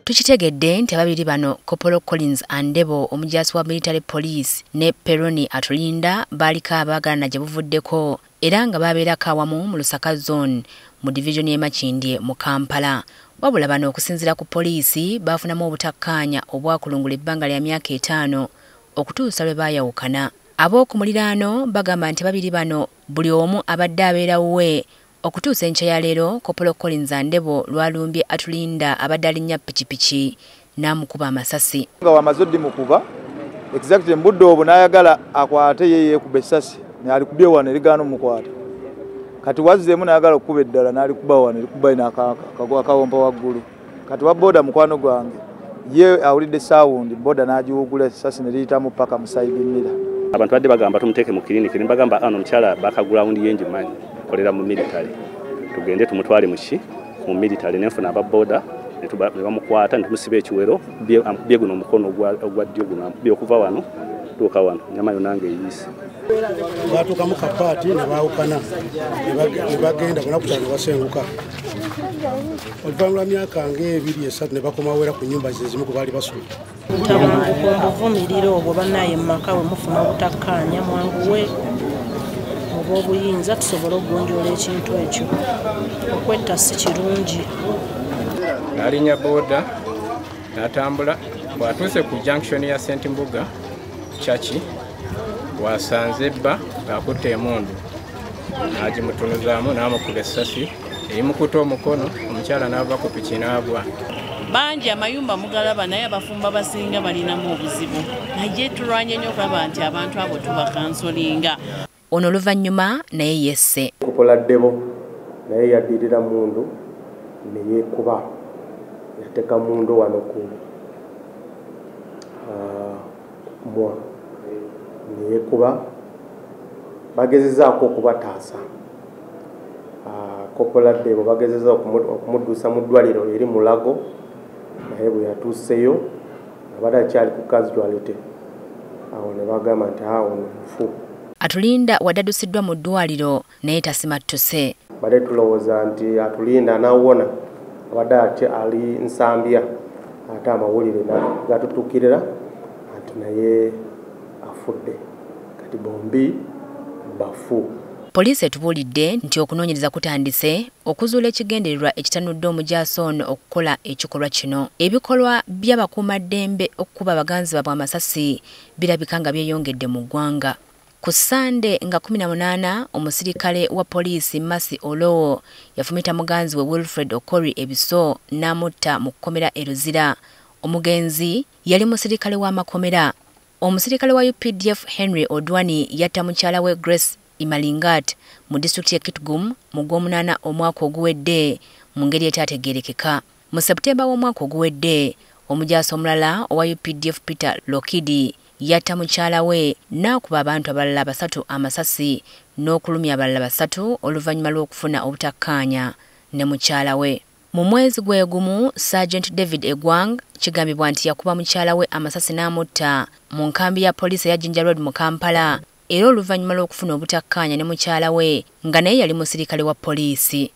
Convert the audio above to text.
Tukitegedde nti ababiri bano, Kopolo Collins Andebo, omujaasi wa military police, ne Peroni Atulinda, baaliko abaagalana gye buvuddeko era nga babeerako awamu mu Lusaka Zone mu divizoni y'e Makindye mu Kampala. Wabula bano, okusinziira ku poliisi, baafunamu obutakkaanya obwakulungula ebbanga lya myaka 5 okutuusa lwe baayawukana. Ab'oku muliraano bagamba nti babiri bano buli omu abadde abeera wuwe okutuusa enkya ya leero Kopolo Collins Andebo lwalumbye Atulinda abadde alinnya pikipiki n'amukuba amasasi. Nga wamaze oddimukuba exactly mbudde obwo, n'ayagala akwate ye yeekuba essasi, n'alikubye wano, erigaana omukwata. Kati wazzeemu n'ayagala okukuba eddala, n'alikuba wano, erikuba ino akawompa waggulu. Kati wa boda mukwano gwange ye awulidde sound, boda n'agiwugula, essasi ne liyitamu paka mu side mirror. Abantu badde bagamba tumuteeke mu kiriniki, ne bagamba ano omukyala background ye ngimanyi, kolera mu military, tugende tumutwale muki mu military. Nenfuna aba boda ne bamukwata ne tumusiba ekiwero, amukubye guno omukono ogwa ddyo, guno amukubye okuva wano tuuka wano, nyama yonna ng'eyiise. Batuukamu kapaati ne baawukana ne bagenda bona kutano ne basenguka. Oluvannyuma lwa myaka ng'ebiri esatu ne bakomawo era ku nnyumba ze zimu ku baali basula. Obutabanguko mbuvumirira obwo. Bannaye, mu maka bwe mufuna obutakkaanya, mwanguwe oba obuyinza tusobole okugonjoola ekintu ekyo. Okwetta si kirungi. N'alinnya booda n'atambula. Bw'atuuse ku junction ya St Mbuga Church, wasanze bba ng'akutte emundu, n'agimutunuzaamu, n'amukuba essasi erimukuta omukono, omukyala n'ava ku piki n'agwa. Bangi amayumba mugalaba, naye abafumba basinga balinamu obuzibu, naye tulwanye nnyo okulaba nti abantu abo tubacounsellinga. Ono oluvannyuma naye yesse. Kukola ddebo naye yaddirira mundu ne yeekuba, yateeka mundu wano ku mwa ne yeekuba. Bagezezaako okubataasa. Kopola Ddebo bagezeza okumuddusa mu ddwaliro eri Mulago, naye bwe yatuuseyo abadde akyali ku casualty, awo ne bagamba nti awo ono mufu. Atulinda wadde addusiddwa mu ddwaliro, naye tasimattuse. Badde tulowooza nti Atulinda anaawona, abadde ate ali Nsambya, ate amawulire gatutuukirira nti naye afudde. Kati bombi bafu. Poliisi etubuulidde nti okunoonyereza kutandise okuzuula ekigendererwa ekitanudde omujaasi ono okukola ekikolwa kino. Ebikolwa by'abakuumaddembe okukuba abaganzi baabwe amasasi birabika nga byeyongedde mu ggwanga. Ku Ssande nga 18, omusirikale wa poliisi Masi Olowo yafumita muganzi we Wilfred Okori ebiso n'amutta mu kkomera e Luzira. Omugenzi yali musirikale w'amakomera. Omusirikale wa UPDF Henry Odwani yatta mukyala we Grace Imalingat mu disitulikiti y'e Kitgum mu Gwomunaana omwaka oguwedde mu ngeri etaategeerekeka. Mu Seputemba w'omwaka oguwedde, omujaasi omulala owa UPDF Peter Lokidi yatta mukyala we n'akuba abantu abalala basatu amasasi n'okulumya abalala basatu oluvannyuma lw'okufuna obutakkaanya ne mukyala we. Mu mwezi gwe gumu, Sergeant David Egwang kigambibwa nti yakuba mukyala we amasasi n'amutta mu nkambi ya poliisi eya Jinja Road mu Kampala, era oluvannyuma lw'okufuna obutakkaanya ne mukyala we nga naye yali musirikale wa poliisi.